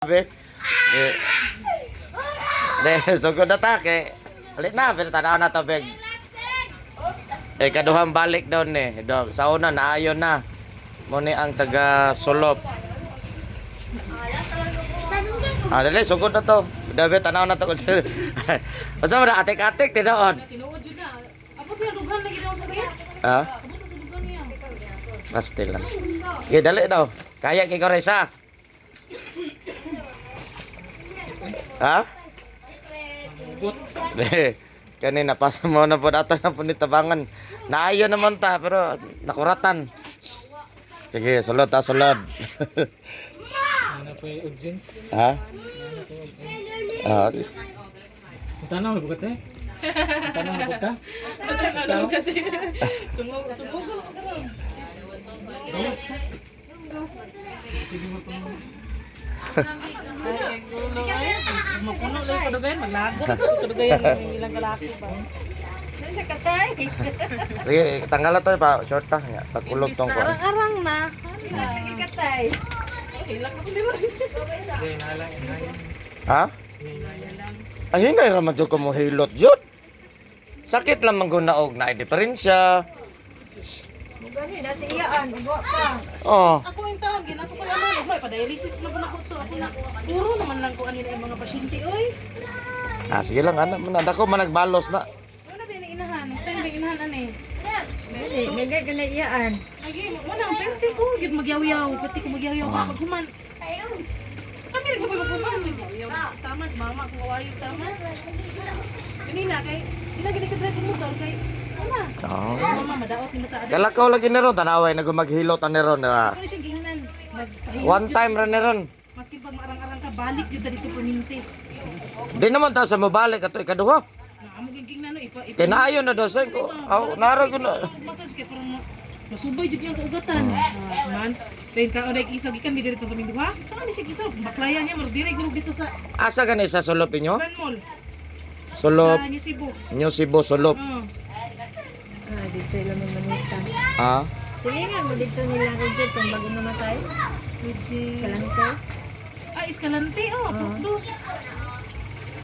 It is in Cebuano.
Be. Eh. De, sugod na ta kay. Alit na, pero tanaw na to, beg. Eh, kaduhang balik daw ni. Dog, sa una, naayon na. Muni ang taga Sulop. Ah, dali, sugod na to. Dabi, tanaw na to. Basta mo na, atik-atik, tinuod. Tinuod yun na. Abot siya dughan lagi daw sa kaya. Ha? Abot sa dughan niya. Pastil lang. Okay, dali daw. Kaya kay Koresa. Ha? Hugot. De, kanina pasa mo na po ato na po ni tabangan. Naayon naman ta pero nakuratan. Sige, sulod ta, sulod. Ano po yung audience? Ha? Ano po yung audience? Ah, Tanaw na bukat eh. Tanaw na bukat. Ano ka din? Sumug sumug ka karon. Gawas ka. Sige mo pa. Ay, gulo ay. Mapuno lang kadugayan, maglagot kadugayan ang ilang kalaki ba. Doon sa katay. Sige, tanggal na to pa, short ta. Nga, Tagkulog Imbis tong na kuan. arang-arang na. Lagi katay. Hilak na ko nila. Hindi, nala, inayan. Ha? Inayan. Ay, hinay ra man jud ko mo hilot jud. Sakit lang man guna og naay diferensya. Gani na si iyaan, ugo pa. Oh. Ako yung taon, ginato ko lang may pa-dialysis na po na ko to. Ako na, puro naman lang ko anina yung mga pasyente, oy. Ah, sige lang anak mo na. Dako man nagbalos na. Wala ba yung inahan? Wala ba yung inahan, ane? Gani, gani gani iyaan. Ay, mo na, perte ko, gyud magyaw-yaw, perte ko magyaw-yaw pag human. Kami rin kapag human, magyaw-yaw. Tama, si mama kung awayo, tama. Kanina, kay, ina gani ka drive motor, kay, ana. Oh. Si mama, madaot ni mata. Kalakaw lagi ni ron, tanaway na gumaghilot ang ni ron, di ba? Ako ni siyang gihanan, magpahilot. One time ra ni ron. Maski pag maarang-arang ka, balik yun dito perminti. Di naman ta sa mobalik ato ikaduha. Na, amo ging na no, ipa, ipa. Kay naayon na daw sa ko. Aw, nara ko na. Massage kay parang masubay jud niyang kaugatan. Ah, man. Then ka oday isaw gikan mi diri tong kaming duha. Saan ni siya gisaw? Baklayan niya murag diri gurog dito sa Asa gani sa sulop inyo? Grand Mall. Sulop, Sa New Cebu. New Cebu sulop. Ah, dito ila mo manita. Ha? Silingan mo dito nila Roger kung bago namatay. Legit. Kalante. Ah, Escalante oh, Proclus.